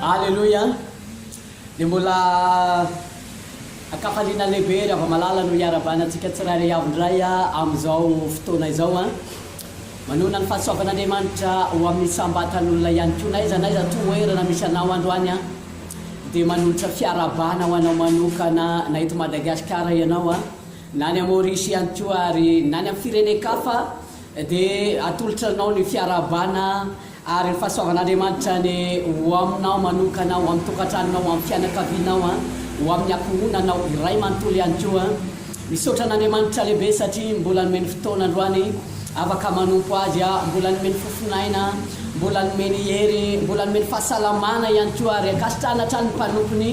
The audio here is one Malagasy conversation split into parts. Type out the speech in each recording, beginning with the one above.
Aleloia! Dia mbola ankafaliana lehibe ry hava-malala no hiarahabana antsika tsirairay avy indray amin'izao fotoana izao an! Manohana ny fahasoavan'Andriamanitra ho amin'ny isam-batan'olona ihany koa n'aiza n'aiza toerana misy anao androany an! Dia manolotra fiarahabana ho anao manokana na eto Madagasikara ianao an! Na any Maorisy ihany koa ary na any amin'ny firenen-kafa dia atolotra anao ny fiarahabana ary ny fahasoavan'Andriamanitra anie ho aminao manokana, ho amin'ny tokantranonao, ho amin'ny fianakavianao, ho amin'ny ankohonanao iray manontolo ihany koa. Misaotra an'Andriamanitra lehibe satria mbola nomeny fotoana androany afaka manompo Azy, mbola nomeny fofon'aina, mbola nomeny hery, mbola nomeny fahasalamana ihany koa ary ankasitrahana hatrany ny mpanompony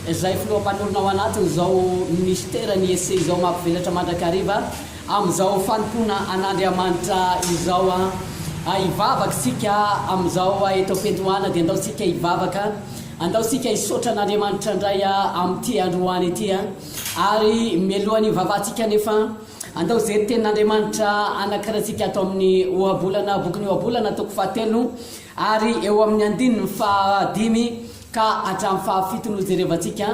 izay filoha mpanorina ao anatin'izao minisiteran'ny EC izao mampivelatra mandrakariva Amin'izao fanompoana an'Andriamanitra izao an, hivavaka isika amin'izao eto am-piandohana dia andao isika hivavaka, andao isika hisaotra an'Andriamanitra indray amin'ity androany ity an, ary mialohan'ny hivavahantsika anefa andao hijery tenin'Andriamanitra anankiray isika ato amin'ny ohabolana, bokin'ny ohabolana toko fahatelo ary eo amin'ny andininy fahadimy Ka hatramin'ny fahafito no jerevantsika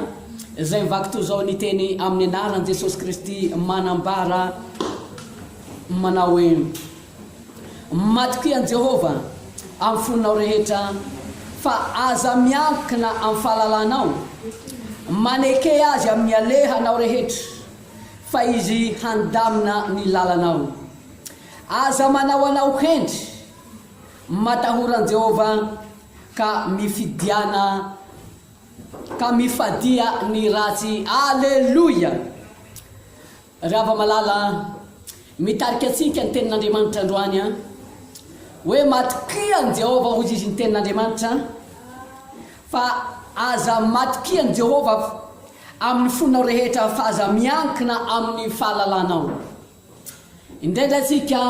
izay mivaky toy izao ny teny amin'ny anaran'i Jesosy Kristy manambara manao hoe, Matokia an'i Jehovah amin'ny fonao rehetra, fa aza miankina amin'ny fahalalanao, maneke azy amin'ny alehanao rehetra, fa izy handamina ny lalanao. Aza manao anao hendry, matahora an'i Jehovah, Ka mifidiana ka mifadia ny ratsy Aleloia! Ry hava-malala, mitarika antsika ny Tenin'Andriamanitra androany an, hoe matokia an'i Jehovah hozy izy ny Tenin'Andriamanitra, fa aza matokia an'i Jehovah amin'ny fonao rehetra fa aza miankina amin'ny fahalalanao. Indraindray isika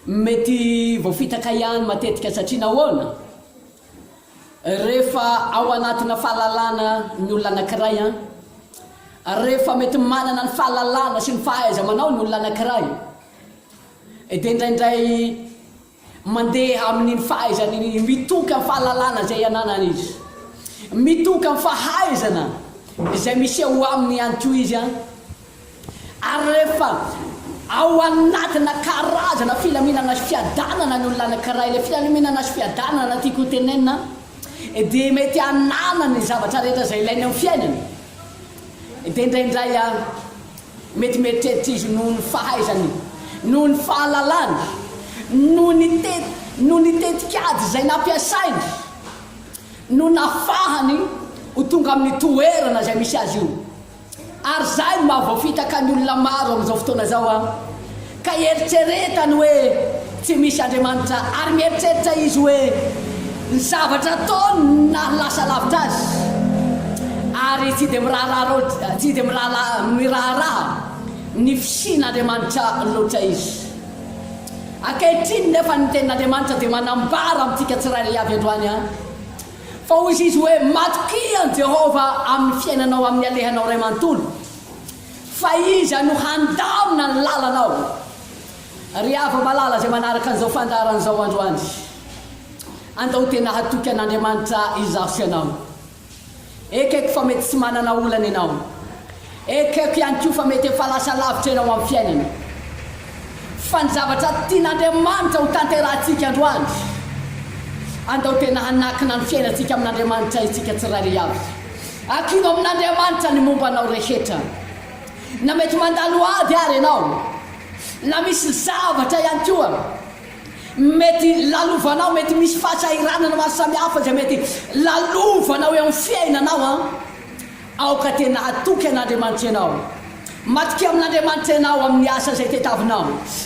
mety voafitaka ihany matetika satria nahoana? Rehefa ao anatina fahalalana ny olona anankiray an, rehefa mety manana ny fahalalana sy ny fahaiza-manao ny olona anankiray, dia indraindray Mandeha amin'iny fahaizana iny, mitoky amin'ny fahalalana izay ananany izy. Mitoky amin'ny fahaizana izay miseho aminy ihany koa izy. Ary rehefa ao anatina karazana filaminana sy fiadanana ny olona anankiray, ilay filaminana sy fiadanana tiako ho tenenina, dia mety hananany ny zavatra rehetra izay ilainy amin'ny fiainany. Dia indraindray Mety mieritreritra izy noho ny fahaizany, noho ny fahalalany, noho ny te, noho ny tetikady izay nampiasainy no nafahany ho tonga amin'ny toerana izay misy azy io. Ary izay no mahavoafitaka ny olona maro amin'izao fotoana izao an! Ka eritreretany hoe tsy misy Andriamanitra ary mieritreritra izy hoe ny zavatra ataony no nahalasa lavitra azy ary tsy dia miraharaha tsy dia miraharaha ny fisian'Andriamanitra loatra izy. Ankehitriny nefa ny tenin'Andriamanitra dia manambara amintsika tsirairay avy androany an fa hoy izy hoe matokia an'i Jehovah amin'ny fiainanao amin'ny alehanao iray manontolo. Fa iza no handamina ny lalanao? Ry hava-malala izay manaraka an'izao fandaharana izao androany, andao tena hatoky an'Andriamanitra izaho sy ianao. Ekeko fa mety tsy manana olana ianao. Ekeko ihany koa fa mety efa lasa lavitra ianao amin'ny fiainana. Fa ny zavatra tian'Andriamanitra ho tanterahantsika androany, andao tena hanakina ny fiainantsika amin'Andriamanitra isika tsirairay avy. Ankino amin'Andriamanitra ny momba anao rehetra. Na mety mandalo ady ary ianao, na misy zavatra ihany koa mety lalovanao, mety misy fahasahiranana maro samihafa izay mety lalovanao eo amin'ny fiainanao an! Aoka tena hatoky an'Andriamanitra ianao. Matokia amin'Andriamanitra ianao amin'ny asa izay tetavinao.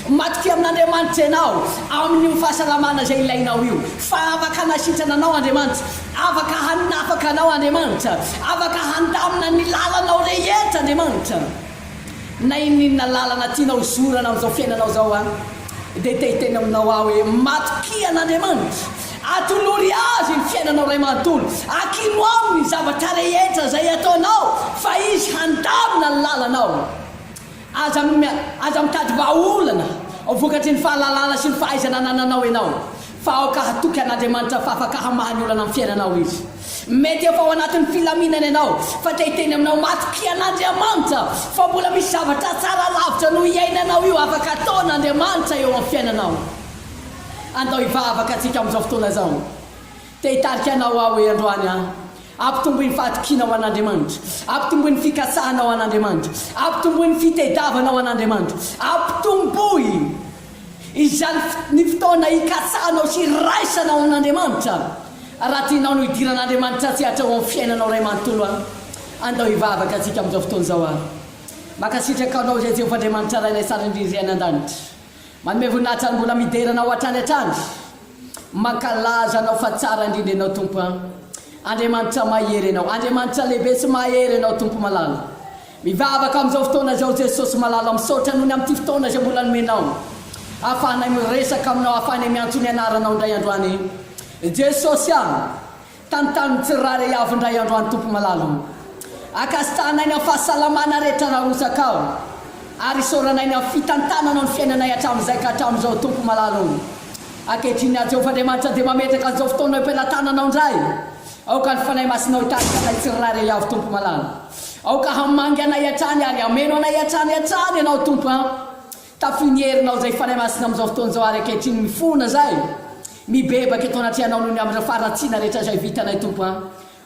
Matokia amin'Andriamanitra ianao amin'io fahasalamana izay ilainao io. Fa afaka hanasitrana anao Andriamanitra. Afaka hanafaka anao Andriamanitra. Afaka handamina ny lalanao rehetra Andriamanitra. Na inon'inona lalana tianao hizorana amin'izao fiainanao izao an, dia te hiteny aminao aho hoe matokia an'Andriamanitra. Atolory Azy ny fiainanao iray manontolo. Ankino Aminy ny zavatra rehetra izay ataonao fa Izy handamina ny lalanao. Aza aza mitady vahaolana vokatry ny fahalalana sy ny fahaizana anananao ianao. Fa aoka hatoky an'Andriamanitra fa afaka hamaha ny olana amin'ny fiainanao Izy. Mety efa ao anatin'ny filaminana ianao, fa te hiteny aminao, matokia an'Andriamanitra fa mbola misy zavatra tsara lavitra noho iainanao io afaka ataon'Andriamanitra eo amin'ny fiainanao. Andao hivavaka antsika amin'izao fotoana izao. Te hitarika anao aho hoe androany an. Ampitomboy ny fahatokianao an'Andriamanitra. Ampitomboy ny fikasahanao an'Andriamanitra. Ampitomboy ny fitediavanao an'Andriamanitra. Ampitomboy izany ny fotoana hikatsahanao sy hiraisanao amin'Andriamanitra. Raha tianao no hidiran'Andriamanitra tsy hatreo amin'ny fiainanao iray manontolo an. Andao hivavaka antsika amin'izao fotoana izao ary. Mankasitraka anao izay Jehovah Andriamanitra Rainay tsara indrindra izay any an-danitra. Manome voninahitra ary mbola midera anao hatrany hatrany. Mankalaza anao fa tsara indrindra ianao Tompo an. Andriamanitra mahery ianao. Andriamanitra lehibe sy mahery ianao Tompo malala. Mivavaka amin'izao fotoana izao Jesosy malala misaotra noho ny amin'ity fotoana izay mbola nomenao. Ahafahanay miresaka aminao, ahafahanay miantso ny anaranao indray androany. Jesosy an. Tantano tsirairay avy indray androany Tompo malala o. Ankasitrahanay ny amin'ny fahasalamana rehetra narotsakao ary isaoranay ny amin'ny fitantananao ny fiainanay hatramin'izay ka hatramin'izao Tompo malala o. Ankehitriny aho Jehovah Andriamanitra dia mametraka an'izao fotoana eo am-pelatananao indray. Aoka ny Fanahy Masinao hitarika anay tsirairay avy Tompo malala. Aoka hamangy anay hatrany ary hameno anay hatrany hatrany Ianao Tompo a. Tafio ny herinao izay Fanahy Masina amin'izao fotoana izao ary ankehitriny mifona izay, mibebaka eto anatrehanao noho ny amin'ireo faharatsiana rehetra izay vitanay Tompo a.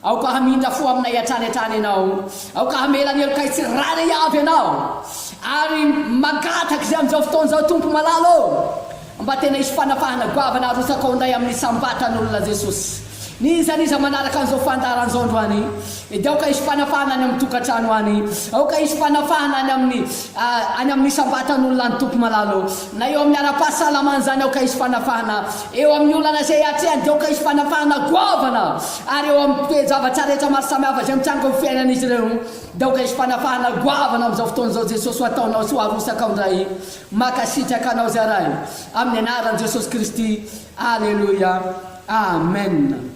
Aoka hamindra fo aminay hatrany hatrany Ianao. Aoka hamela ny helokay tsirairay avy Ianao. Ary mangataka izay amin'izao fotoana izao Tompo malala ô. Mba tena hisy fanafahana goavana arotsakao indray amin'ny isam-batan'olona Jesosy. N'iza n'iza manaraka an'izao fandaharana izao androany, dia aoka hisy fanafahana any amin'ny tokantrano any, aoka hisy fanafahana any amin'ny any amin'ny isam-batan'olona any Tompo malala ô. Na eo amin'ny ara-pahasalamana izany aoka hisy fanafahana, eo amin'ny olana izay atrehany dia aoka hisy fanafahana goavana, ary eo amin'ny toe-javatra rehetra maro samihafa izay mitranga eo amin'ny fiainan'izy ireo dia aoka hisy fanafahana goavana amin'izao fotoana izao Jesosy ho ataonao sy ho arosakao indray. Mankasitraka anao zaray amin'ny anaran'i Jesosy Kristy Aleloia Amen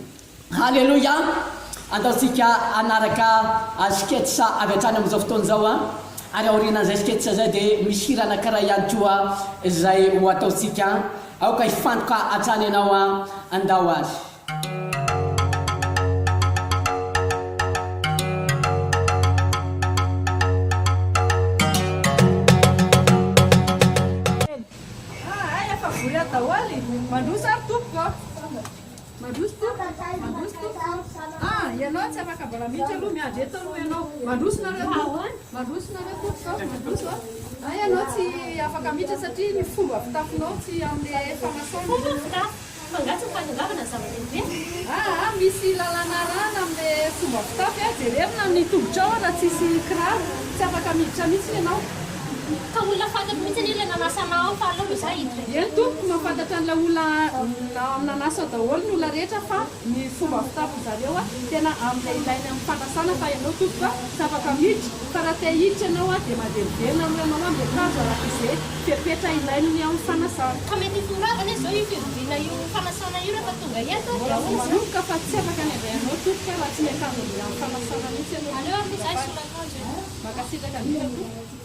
Haleloia Andaontsika hanaraka sketch avy hatrany amin'izao fotoana izao an ary aorianan'izay sketch izay dia misy hira anankiray ihany koa izay ho ataontsika aoka hifantoka hatrany ianao an andao ary. Hay efa vory ato daholo. Mandroso ary tompoko ô. Mandroso tompoko. Mandroso tompoko. Ah, ianao tsy afaka mbola miditra aloha, miandry eto aloha ianao. Mandroso nareo tompoko. Mandroso nareo tompoko ô. Mandroso ô. Ah, ianao tsy afaka miditra satria ny fomba fitafinao tsy amin'ilay fanasana. Fomba fitafy. Fa angaha tsy ny fahatongavana no zava-dehibe? Aa misy lalàna arahana amin'ilay fomba fitafy a, jerena ny tongotrao raha tsisy kiraro tsy afaka miditra mihitsy ianao. Ka olona fantatro mihitsy anie ilay nanasa anah ao fa aleo aloha za hiditra e. Eny tompoko, mahafantatra an'ilay olona nanasa ao daholo ny olona rehetra fa ny fomba fitafin-jareo tena amin'ilay ilainy amin'ny fanasana fa ianao tompoko tsy afaka miditra fa raha te hiditra ianao dia mandeha miverina aloha ianao miakanjo araka izay fepetra ilainy ny amin'ny fanasana. Ka mety hiforava anie zao io fivoriana io fanasana io rehefa tonga eto dia Mbola ahoana izany? manomboka fa tsy afaka ny handray anao tompoko raha tsy miakanjo an'ilay amin'ny fanasana mihitsy ianao. Aleo aloha za hisolo akanjo e. Mankasitraka indrindra tompoko.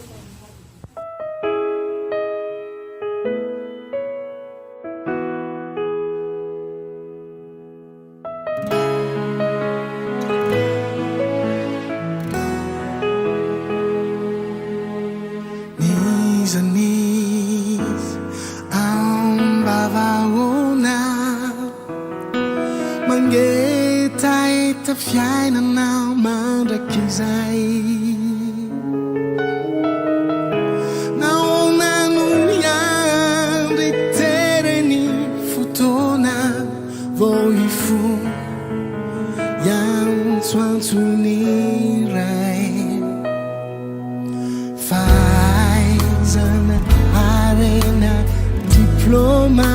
N'iza n'iza am-bavahoana Mangetaheta fiainana mandrakizay Nahoana no miandry tereny fotoana Vao hifoha hiantsoantso ny Ray. Fahaizana, harena, diploma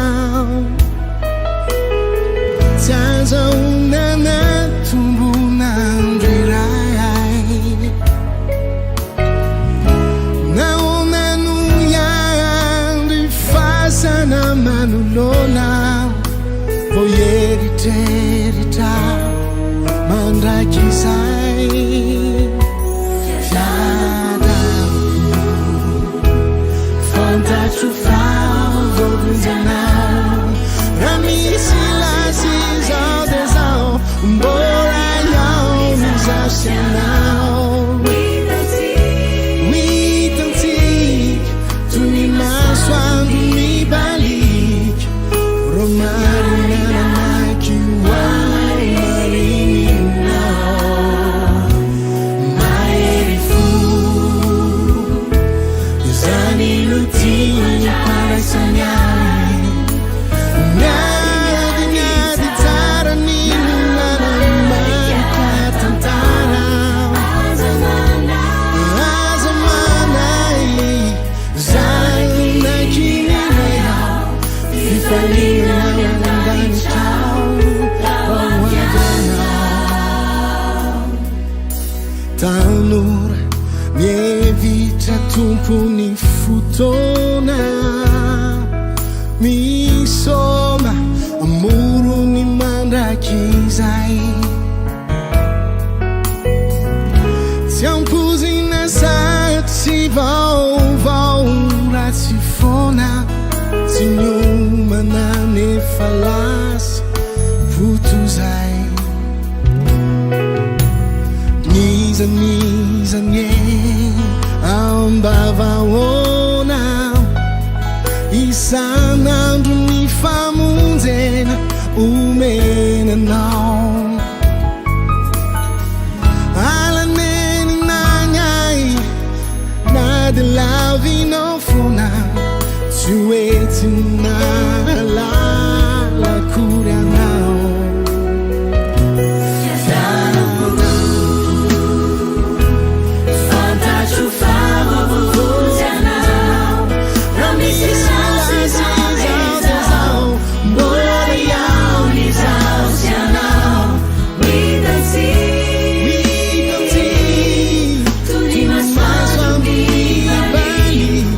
Tsy azahoana na tombon'andro iray. Nahoana no hiandry fasana manoloana Vao hieritreritra mandrakizay Fiadanako Fantatro fa voavonjy anao Raha misy. sy ianao Ho hitantsika toy ny masoandro mibaliaka Raha marina nanaiky ho hamarininao Mahery fo Izany no tiany handraisany ahy Miady miady tsara ny nanamarika tantara Aza manahy Zanaky ny Ray aho Fifaliana any an-danitra ao Ho anao Tanora mihevitra tompon'ny fotoana Misôma amoron'ny mandrakizay Tsy ampoizina sady tsy vaovao ratsy foana Tsy niomana nefa lasa fotozay N'iza n'iza anie ambavahoana Isan'andro ny famonjena omena anao Alanenina ny ahy na dia lavinao foana Tsy hoe tsy nahalala akory anao Fantatro fa voavonjy ianao Raha misy izao sy izao izao Mbola hihaona izaho sy ianao Hitantsika Toy ny masoandro mibaliaka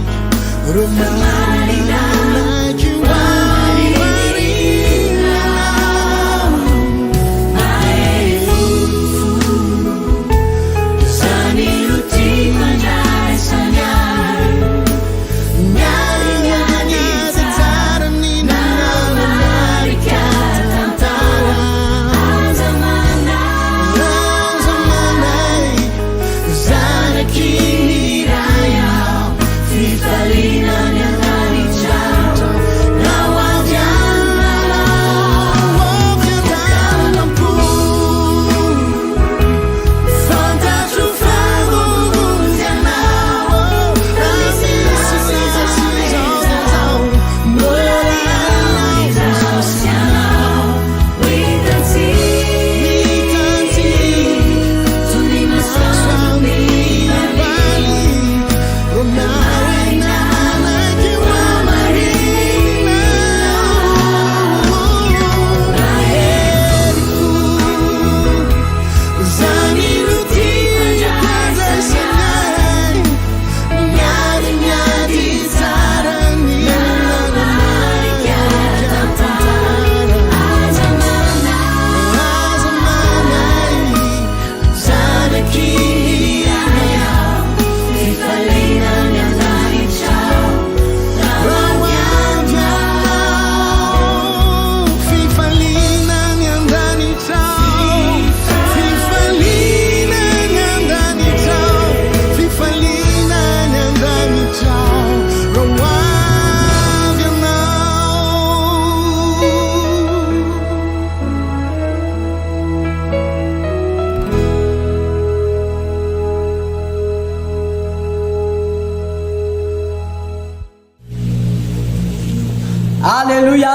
Aleloia!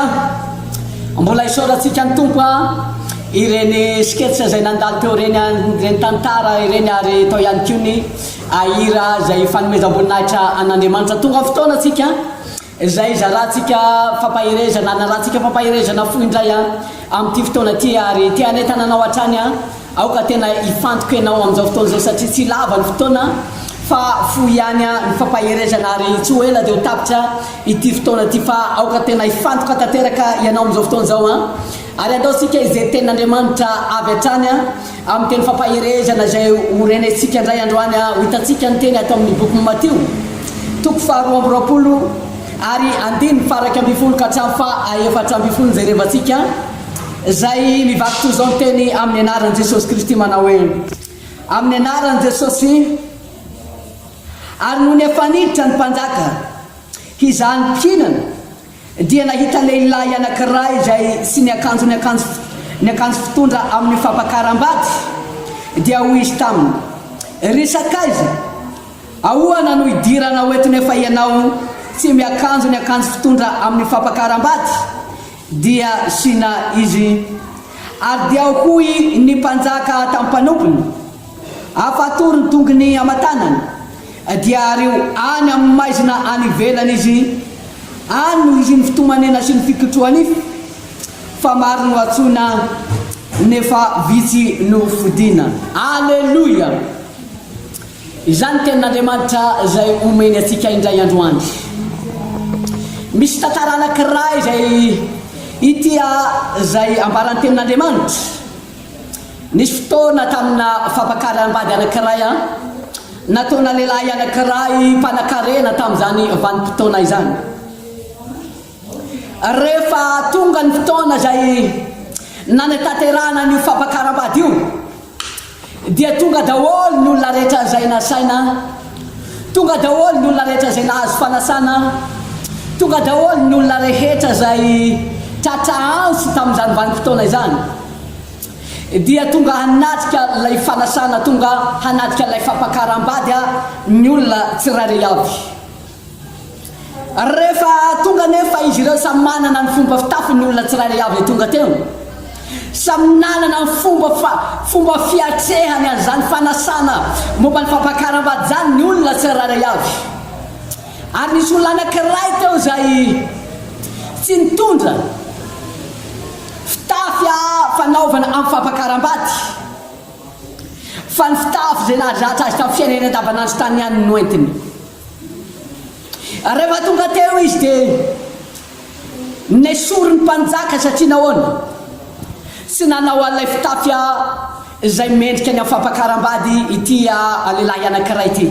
Mbola isaorantsika ny Tompo a, ireny sketch izay nandalo teo ireny, ireny tantara ireny ary tao ihany koa ny hira izay fanomezam-boninahitra an'Andriamanitra. Tonga fotoana tsika izay izarantsika fampaherezana, anarantsika fampaherezana fo indray a, amin'ity fotoana ity ary te hanentana anao hatrany a, Aoka tena hifantoka ianao amin'izao fotoana izao satria tsy lava ny fotoana fa fohy ihany ny fampaherezana ary tsy ho ela dia ho tapitra ity fotoana ity fa aoka tena hifantoka tanteraka ianao amin'izao fotoana izao an! Ary andao isika hijery tenin'Andriamanitra avy hatrany amin'ny teny fampaherezana izay ho renesintsika indray androany ho hitantsika ny teny ato amin'ny bokin'i Matio toko faharoa amby roapolo ary andininy faha 11 ka hatramin'ny faha 14 no jerevantsika. Izay mivaky toy izao ny teny amin'ny anaran'i Jesosy Kristy manao hoe. Amin'ny anaran'i Jesosy. Ary nony efa niditra ny mpanjaka hizaha ny mpihinana, dia nahita lehilahy anankiray izay tsy niakanjo ny akanjo ny akanjo fitondra amin'ny fampakaram-bady, dia hoy izy taminy, Ry sakaiza, ahoana no idiranao eto nefa ianao tsy miakanjo ny akanjo fitondra amin'ny fampakaram-bady? Dia sina izy. Ary dia hoy ny mpanjaka tamin'ny mpanompony, Afatory ny tongony aman-tanany, dia ario any amin'ny maizina any ivelany izy, any no hisy ny fitomanena sy ny fikitroha-nify, fa maro no antsoina, nefa vitsy no fidina. Aleloia! Izany ny Tenin'Andriamanitra izay omeny antsika indray androany. Misy tantara anankiray izay ity izay ambaran'ny Tenin'Andriamanitra. Nisy fotoana tamina fampakaram-bady anankiray nataona lehilahy anankiray mpanankarena tamin'izany vanim-potoana izany. Rehefa tonga ny fotoana izay nanatanterahana an'io fampakaram-bady io, dia tonga daholo ny olona rehetra izay nasaina, tonga daholo ny olona rehetra izay nahazo fanasana, tonga daholo ny olona rehetra izay tratra antso tamin'izany vanim-potoana izany, dia tonga hanatrika ilay fanasana, tonga hanatrika ilay fampakaram-bady ny olona tsirairay avy. Rehefa tonga anefa izy ireo, samy manana ny fomba fitafiny ny olona tsirairay avy izay tonga teo. Samy nanana ny fomba fomba fiatrehany an'izany fanasana momba ny fampakaram-bady izany ny olona tsirairay avy. Ary nisy olona anankiray teo izay tsy nitondra fitafy fanaovana amin'ny fampakaram-bady, fa ny fitafy izay nahazatra azy tamin'ny fiainany andavanandro tany ihany no entiny. Ary rehefa tonga teo izy dia nesorin'ny mpanjaka satria nahoana? Tsy nanao an'ilay fitafy izay mendrika ny amin'ny fampakaram-bady ity lehilahy anankiray ity.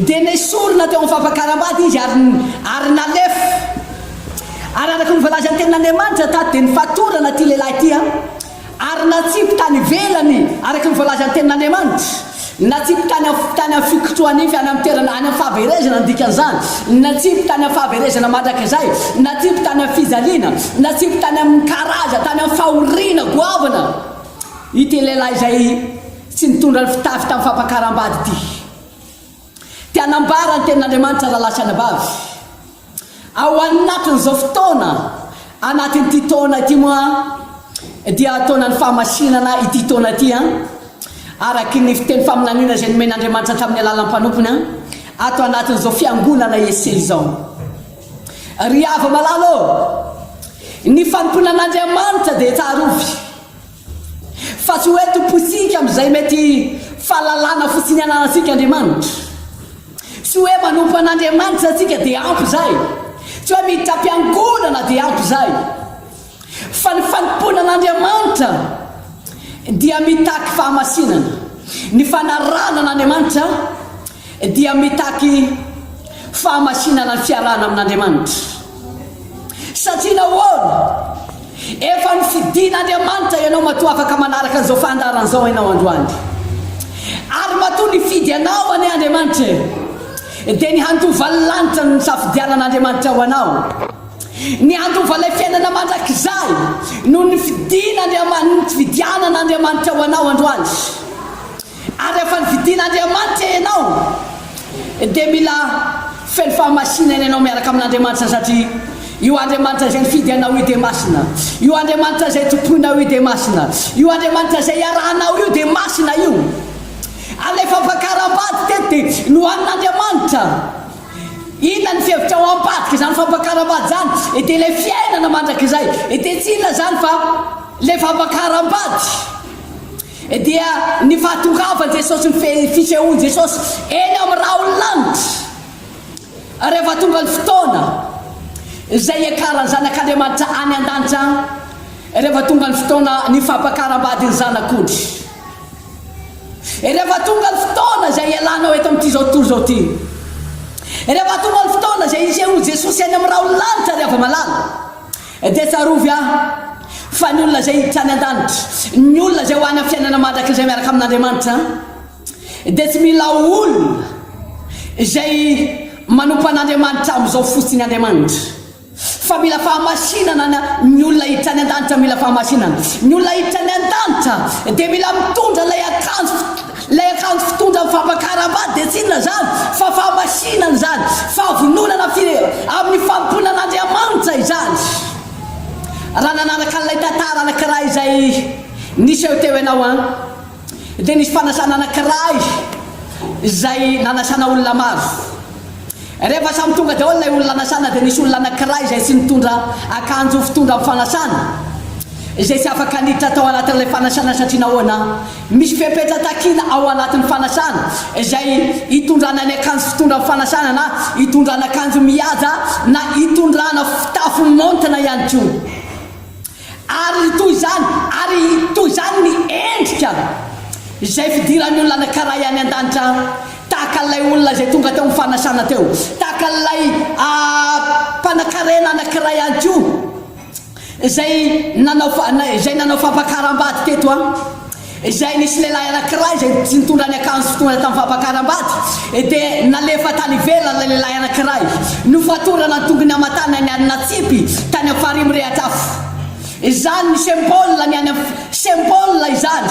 Dia nesorina teo amin'ny fampakaram-bady izy ary ary nalefa. Ary araka ny voalazan'ny tenin'Andriamanitra tato dia nifatorana ity lehilahy ity Ary natsipy tany ivelany, araka ny voalazan'ny Tenin'Andriamanitra. Natsipy tany amin'ny, tany amin'ny fikitroha-nify, any amin'ny toerana, any amin'ny fahaverezana ny dikan'izany. Natsipy tany amin'ny fahaverezana mandrakizay. Natsipy tany amin'ny fijaliana. Natsipy tany amin'ny karaza, tany amin'ny fahoriana goavana ity lehilahy izay tsy nitondra ny fitafy tamin'ny fampakaram-bady ity. Te hanambara ny Tenin'Andriamanitra rahalahy sy anabavy. Ao anatin'izao fotoana, anatin'ity taona ity moa dia taonan'ny fahamasinana ity taona ity an, araky ny fiteny faminaniana izay nomen'Andriamanitra tamin'ny alalan'ny mpanompony an, ato anatin'izao fiangonana EC izao. Ry hava-malala ô, ny fanompoana an'Andriamanitra dia tsarovy fa tsy hoe tompointsika amin'izay mety fahalalana fotsiny ananantsika Andriamanitra. Tsy hoe manompo an'Andriamanitra isika dia ampy izay. Tsy hoe miditra am-piangonana dia ampy izay. Fa ny fanompoana an'Andriamanitra dia mitaky fahamasinana. Ny fanarahana an'Andriamanitra dia mitaky fahamasinana ny fiarahana amin'Andriamanitra. Satria nahoana? Efa nofidin'Andriamanitra ianao matoa afaka manaraka an'izao fandaharana izao ianao androany. Ary matoa nifidy anao anie Andriamanitra e, dia ny handova ny lanitra no nisafidianan'Andriamanitra ho anao. Ny handova ilay fiainana mandrakizay no nifidian'Andriamanitra nifidianan'Andriamanitra ho anao androany. Ary rehefa nividian'Andriamanitra ianao dia mila feno fahamasinana ianao miaraka amin'Andriamanitra satria io Andriamanitra izay nifidy anao io dia masina. Io Andriamanitra izay tompoinao io dia masina. Io Andriamanitra izay iarahanao io dia masina io. Ary ilay fampakaram-bady teto dia nohanin'Andriamanitra. Inona ny fihevitrao ambadika izany fampakaram-bady izany? Dia ilay fiainana mandrakizay. Dia tsy inona izany fa ilay fampakaram-bady. Dia ny fahatongavan'i Jesosy ny fisehoan'i Jesosy eny amin'ny rahon'ny lanitra. Rehefa tonga ny fotoana izay hiakaran'ny Zanak'Andriamanitra any an-danitra, rehefa tonga ny fotoana ny fampakaram-badin'ny Zanak'ondry. Rehefa tonga ny fotoana izay hialanao eto amin'ity izao tontolo izao ity. Rehefa tonga ny fotoana izay hisehoan'i Jesosy any amin'ny rahon'ny lanitra ry hava-malala. Dia tsarovy aho. Fa ny olona izay hiditra any an-danitra, ny olona izay ho any amin'ny fiainana mandrakizay miaraka amin'Andriamanitra, dia tsy mila olona izay manompo an'Andriamanitra amin'izao fotsiny Andriamanitra. Fa mila fahamasinana ny olona hiditra any an-danitra mila fahamasinana. Ny olona hiditra any an-danitra dia mila mitondra ilay akanjo ilay akanjo fitondra amin'ny fampakaram-bady dia tsy inona izany fa fahamasinana izany, fahavononana fi amin'ny fanompoana an'Andriamanitra izany. Raha nanaraka an'ilay tantara anankiray izay niseho teo ianao an, dia nisy fanasana anankiray izay nanasana olona maro. Rehefa samy tonga daholo ilay olona nasana dia nisy olona anankiray izay tsy nitondra akanjo fitondra amin'ny fanasana, izay tsy afaka niditra tao anatin'ilay fanasana satria nahoana? Misy fepetra takiana ao anatin'ny fanasana izay hitondrana ny akanjo fitondra amin'ny fanasana na hitondrana akanjo mihaja na hitondrana fitafy maontina ihany koa. Ary toy izany, ary toy izany ny endrika izay fidiran'ny olona anankiray any an-danitra, tahaka an'ilay olona izay tonga teo amin'ny fanasana teo, tahaka an'ilay mpanankarena anankiray ihany koa izay nanao, izay nanao fampakaram-bady teto an. Izay nisy lehilahy anankiray izay tsy nitondra ny akanjo fitondra tamin'ny fampakaram-bady, dia nalefa tany ivelany ilay lehilahy anankiray. Nofatorana ny tongony aman-tanany ary natsipy tany amin'ny farihy mirehatra afo. Izany ny symbole ny any amin'ny symbole izany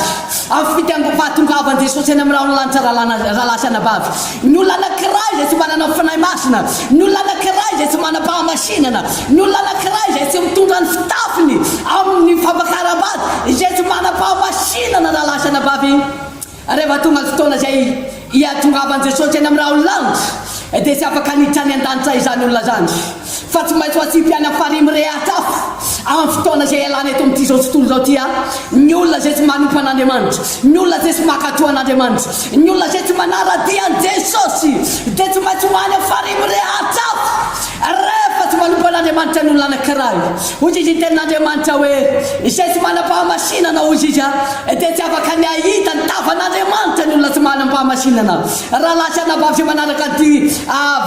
amin'ny fitiang fahatongavan'i Jesosy any amin'ny rahon'ny lanitra rahalahy sy anabavy. Ny olona anankiray izay tsy manana ny Fanahy Masina, ny olona anankiray izay tsy manam-pahamasinana, ny olona anankiray izay tsy mitondra ny fitafiny amin'ny fampakaram-bady, izay tsy manam-pahamasinana rahalahy sy anabavy, rehefa tonga ny fotoana izay hihatongavan'i Jesosy any amin'ny rahon'ny lanitra, dia tsy afaka niditra any an-danitra izany olona izany, fa tsy maintsy ho atsipy any amin'ny farihy mirehatra afo amin'ny fotoana izay ialana eto amin'ity izao tontolo izao ity ny olona izay tsy manompo an'Andriamanitra, ny olona izay tsy mankatò an'Andriamanitra. Ny olona izay tsy manara-dia an'i Jesosy dia tsy maintsy ho any amin'ny farihy mirehatra afo rehefa tsy manompo an'Andriamanitra ny olona anankiray. Hoy izy ny tenin'Andriamanitra hoe, Izay tsy manam-pahamasinana, hoy izy, dia tsy afaka ny hahita ny tavan'Andriamanitra ny olona tsy manam-pahamasinana. Rahalahy sy anabavy izay manaraka an'ity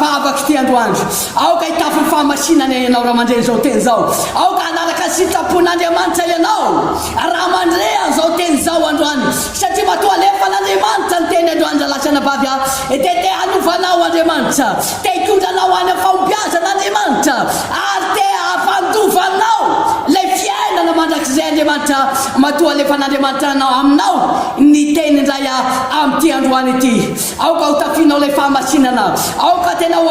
vavaka ity androany, aoka hitafy ny fahamasinana ianao raha mandre izao teny izao. Aoka hanaraka ny sitrapon'Andriamanitra ianao raha mandre an'izao teny izao androany. Satria matoa alefan'Andriamanitra ny teny androany rahalahy sy anabavy a, dia te hanova anao Andriamanitra, te hitondra anao any amin'ny fahombiazana Andriamanitra, ary te hampandova anao ilay fiainana mandrakizay Andriamanitra, matoa alefan'Andriamanitra anao aminao ny teny indray a amin'ity androany ity. Aoka ho tafianao ilay fahamasinana, aoka tena ho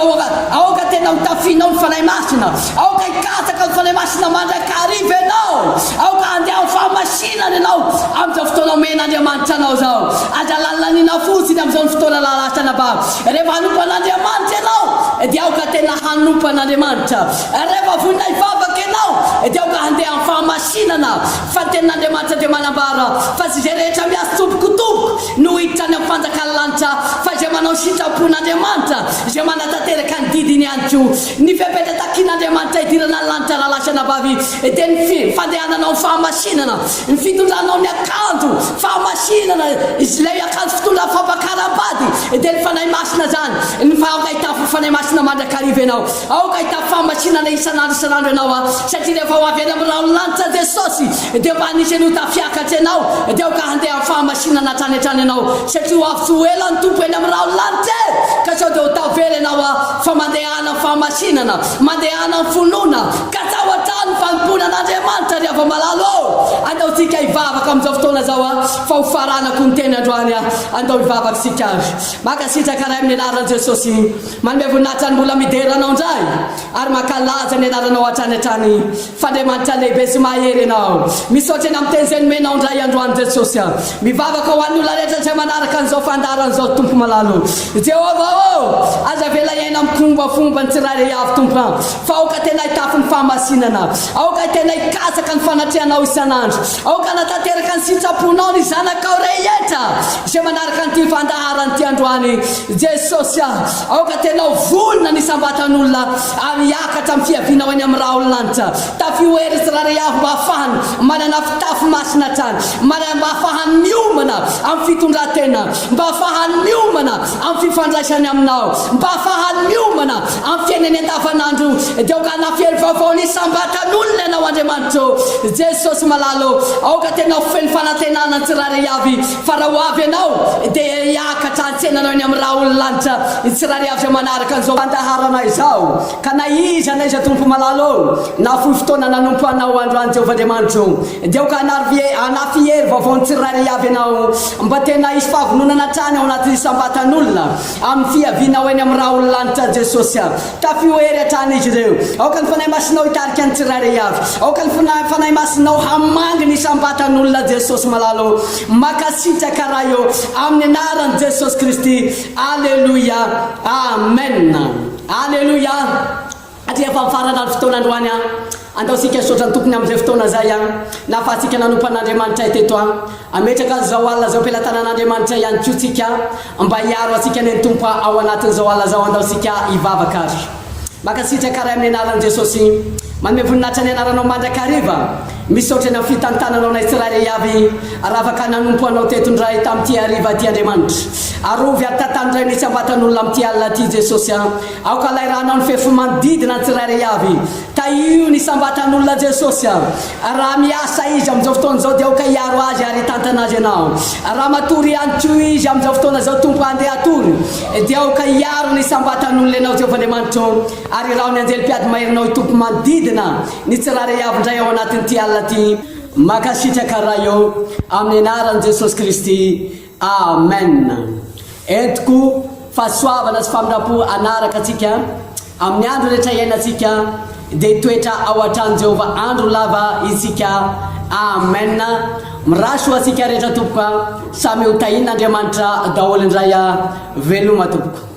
aoka tena ho tafianao ny Fanahy Masina, aoka hikatsaka ny Fanahy Masina mandrakariva ianao, aoka handeha amin'ny fahamasinana ianao amin'izao fotoana omen'Andriamanitra anao izao. Aza lanilaniana fotsiny amin'izao ny fotoana rahalahy sy anabavy. Rehefa hanompo an'Andriamanitra ianao dia aoka tena hanompo an'Andriamanitra. Rehefa vonona hivavaka ianao dia aoka handeha amin'ny fahamasinana, fa ny tenin'Andriamanitra dia manambara fa tsy izay rehetra miasa tompoko tompoko no hiditra any amin'ny fanjakan'ny lanitra, fa izay manao ny sitrapon'Andriamanitra, izay manatanteraka ny didiny ihany koa. Ny fepetra takian'Andriamanitra hidirana ny lanitra, rahalahy sy anabavy, dia ny fandehananao amin'ny fahamasinana, ny fitondranao ny akanjo fahamasinana, ilay akanjo fitondra fampakaram-bady, dia ny Fanahy Masina izany. Ny fa aoka hitafy ny Fanahy Masina mandrakariva ianao. Aoka hitafy fahamasinana isan'andro isan'andro ianao, satria rehefa ho avy any amin'ny rahon'ny lanitra Jesosy, Dia mba hanisy an'io tafiakatra ianao, dia aoka handeha amin'ny fahamasinana hatrany hatrany ianao, satria ho avy tsy ho ela ny Tompo eny amin'ny rahon'ny lanitra e! Ka sao dia ho tavela ianao a, fa mandehana amin'ny fahamasinana, mandehana amin'ny finoana, katsaho hatrany ny fanompoana an'Andriamanitra ry hava-malala ô! Andao tsika hivavaka amin'izao fotoana izao a, fa ho faranako ny teny androany a, andao hivavaka isika ary. Mankasitraka Ray amin'ny anaran'i Jesosy, manome voninahitra ny mbola midera Anao indray, ary mankalaza ny anaranao hatrany hatrany. Fa Andriamanitra lehibe sy mahery Ianao. Misaotra Ianao amin'ny teny izay nomenao indray androany Jesosy a. Mivavaka ho an'ny olona rehetra izay manaraka an'izao fandaharana izao Tompo malala o. Jehovah ô! Aza avela hiaina amin'ny fombafomba ny tsirairay avy Tompo a. Fa aoka tena hitafy ny fahamasinana. Aoka tena hikatsaka ny fanatrehanao isan'andro. Aoka hanatanteraka ny sitraponao ny zanakao rehetra. rehetra izay manaraka an'ity fandaharana ity androany. Jesosy a, aoka tena ho vonona ny isam-batan'olona ary hiakatra amin'ny fiavianao eny amin'ny rahon'ny lanitra. Tafio hery tsirairay avy mba hahafahany manana fitafy masina hatrany, manana mba hahafahany miomana amin'ny fitondran-tena, mba hahafahany miomana amin'ny fifandraisany aminao, mba hahafahany miomana amin'ny fiainany andavanandro. Dia aoka hanafy hery vaovao ny isam-batan'olona ianao Andriamanitra ô. Jesosy malala ô, aoka tena ho feno fanantenana ny tsirairay avy fa raha ho avy ianao dia hiakatra hantsena anao eny amin'ny rahon'ny lanitra ny tsirairay avy izay manaraka an'izao fandaharana izao. Ka na iza na iza Tompo malala ô, nahafoy fotoana nanompo Anao androany Jehovah Andriamanitro, dia aoka hanafy hery vaovao ny tsirairay avy Ianao, mba tena hisy fahavononana hatrany ao anatin'ny isam-batan'olona, amin'ny fiavianao eny amin'ny rahon'ny lanitra Jesosy a. Tafio hery hatrany izy ireo. Aoka ny Fanahy Masinao hitarika ny tsirairay avy. Aoka ny Fanahy Masinao hamangy ny isam-batan'olona Jesosy malala ô. Mankasitraka Ray ô, amin'ny anaran'i Jesosy Kristy. Aleloia. Amen. Aleloia! Satria efa mifarana ny fotoana androany an! Andao isika hisaotra ny Tompony amin'izay fotoana izay an! Nahafahantsika nanompo an'Andriamanitray teto an! Hametraka an'izao alina izao am-pelatanan'Andriamanitra ihany koa tsika mba hiaro antsika anie ny Tompo ao anatin'izao alina izao. Andao isika hivavaka ary. Mankasitraka Ray amin'ny anaran'i Jesosy. Manome voninahitra ny anaranao mandrakariva. Misaotra ny amin'ny fitantananao anay tsirairay avy raha afaka nanompo anao teto indray tamin'ity hariva ity Andriamanitra. Arovy ary tantano indray ny isam-batan'olona amin'ity alina ity Jesosy a. Aoka alairanao ny fefy manodidina ny tsirairay avy. Tahio ny isam-batan'olona Jesosy a. Raha miasa izy amin'izao fotoana izao dia aoka hiaro azy ary hitantana azy Ianao. Raha matory ihany koa izy amin'izao fotoana izao Tompo handeha hatory dia aoka hiaro ny isam-batan'olona Ianao Jehovah Andriamanitra ô. Ary iraho ny anjely mpiady maherinao hitompo manodidina ny tsirairay avy indray ao anatin'ity alina ity. Mankasitraka Ray ô, amin'ny anaran'i Jesosy Kristy. Amen. Entiko fahasoavana sy famindram-po hanaraka antsika amin'ny andro rehetra iainantsika, dia hitoetra ao an-tranon'i Jehovah andro lava isika. Amen. Mirary soa antsika rehetra tompoko a. Samy ho tahian'Andriamanitra daholo indray a. Veloma tompoko.